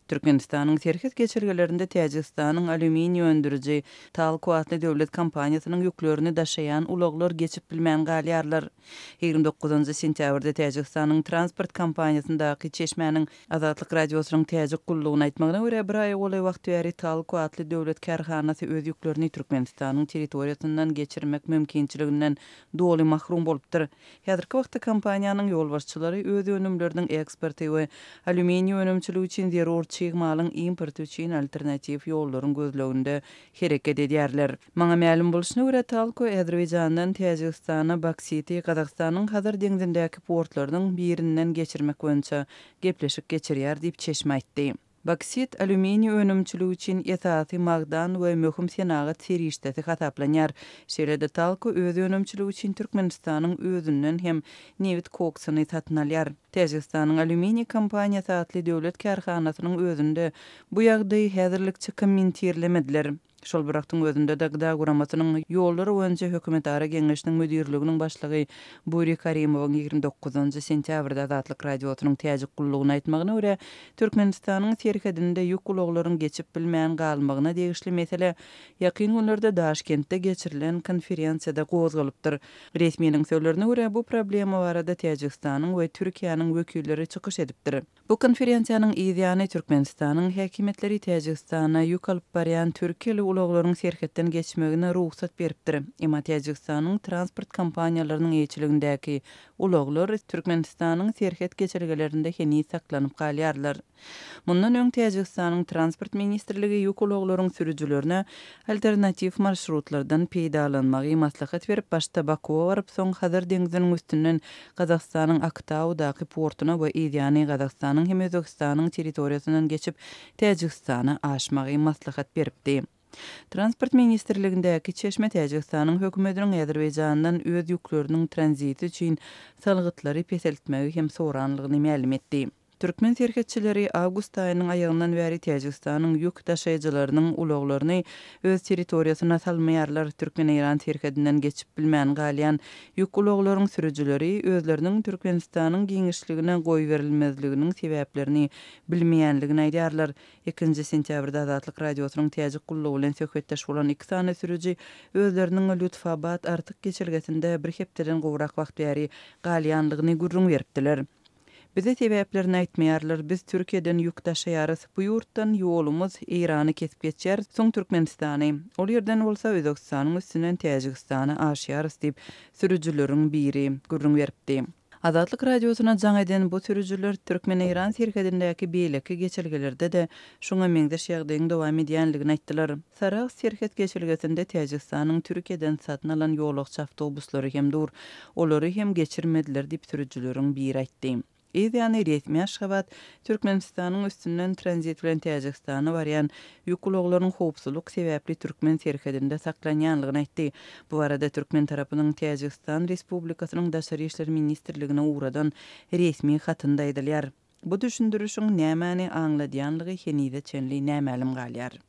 Türkmenistanyň serhet geçelgelerinde Täjigistanyň alýuminiý öndüriji Talko atly döwlet kompaniýasynyň ýüklerini daşaýan ulaglar geçip bilmän galýarlar. 29 sentýabrda Täjigistanyň transport kompaniýasyndaky çeşmäniň Azatlyk Radiosynyň Täjik gullugyna aýtmagyna görä, bir aýa golaý wagt bäri Talko atly döwlet kärhanasy öz ýüklerini Türkmenistanyň territoriýasyndan geçirmek mümkinçiliginden doly mahrum bolupdyr. Häzirki wagtda kompaniýanyň ýolbaşçylary öz önümleriniň eksporty we alýuminiý önümçiligi üçin zerur çig malyň importy üçin alternatiw ýollaryň gözleginde hereket edýärler. Maňa mälim bolşuna görä, Talko Azerbaýjandan Täjigistana boksiti Gazagystanyň Hazar deňzindäki portlarynyň birinden geçirmek boýunça gepleşik geçirýär diýip, çeşme aýtdy. Boksit alýuminiý önümçiligi üçin esasy magdan we möhüm senagat serişdesi hasaplanýar. Şeýle-de Talko öz önümçiligi üçin Türkmenistanyň özünden hem nebit koksuny satyn alýar. Täjigistanyň Alýuminiý kompaniýasy atly döwlet kärhanasynyň özünde bu ýagdaýy häzirlikçe kommentirlemediler. Şol bir wagtyň özünde-de GDA guramasynyň Ýollar boýunça hökümetara geňeşiniň müdirliginiň başlygy Buri Karimowyň 29 sentýabrda Azatlyk Radiosynyň Täjik gullugyna aýtmagyna görä, Türkmenistanyň serhedinde ýük ulaglaryň geçip bilmän galmagyna degişli mesele ýakyn günlerde Daşkentde geçirilen konferensiýada gozgalypdyr. Resminiň sözlerine görä, bu problema barada Täjigistanyň we Türkiýäniň wekilleri çykyş edipdir. Bu konferensiýanyň yz ýany Türkmenistanyň häkimiýetleri Täjigistana ýük alyp barýan türkiýeli ulaglaryň serhetden geçmegine rugsat beripdir. Emma Täjigistanyň transport kompaniýalarynyň eýeçiligindäki ulaglar Türkmenistanyň serhet geçelgelerinde heniz saklanyp galýarlar. Mundan öň Täjigistanyň Transport ministrligi ýük ulaglaryň sürüjilerine alternatiw marşrutlardan peýdalanmagy maslahat berip, başda Bakuwa baryp, soň Hazar deňziniň üstünden Gazagystanyň Aktaudaky portuna we yzýany Gazagystanyň hem Özbegistanyň territoriýasyndan geçip, Täjigistana aşmagy maslahat beripdi. Transport ministrligindäki çeşme Täjigistanyň hökümetiniň Azerbaýjandan öz ýükleriniň tranziti üçin salgytlary peseltmegi hem soranlygyny mälim etdi. Türkmen serhetçileri awgust aýynyň aýagyndan bäri Täjigistanyň ýük daşaýjylarynyň ulaglaryny öz territoriýasyna salmaýarlar. Türkmen-eýran serhedinden geçip bilmän galýan ýük ulaglaryň sürüjileri özleriniň Türkmenistanyň giňişligine goýberilmezliginiň sebäplerini bilmeýänligini aýdýarlar. Ikinji sentýabrda Azatlyk Radiosynyň Täjik gullugy bilen söhbetdeş bolan iki sany sürüji özleriniň Lýutfabad-Artyk geçelgesinde bir hepdeden gowrak wagt bäri galýanlygyny gürrüň beripdiler. Bize sebäplerini aýtmaýarlar, biz Türkiýeden ýük daşaýarys, bu ýurtdan ýolumyz Eýrany kesip geçýär, soň Türkmenistany, ol ýerden bolsa Özbegistanyň üstünden Täjigistana aşýarys diýip, sürüjileriň biri gürrüň beripdi. Azatlyk Radiosyna jaň eden bu sürüjiler türkmen-eýran serhedindäki beýleki geçelgelerde-de şuňa meňzeş ýagdaýyň dowam edýänligini aýtdylar. Sarahs serhet geçelgesinde Täjigistanyň Türkiýeden satyn alan ýolagçy awtobuslary hem dur. Olary hem geçirmediler diýip, sürüjileriň biri aýtdy. Yz ýany resmi Aşgabat Türkmenistanyň üstünden tranzit bilen Täjigistana barýan ýük ulaglarynyň howpsuzlyk sebäpli türkmen serhedinde saklanýanlygyny aýtdy. Bu barada türkmen tarapynyň Täjigistan Respublikasynyň Daşary işler ministrligine ugradan resmi hatynda aýdylýar. Bu düşündirişiň nämäni aňladýanlygy henize çenli nämälim galýar.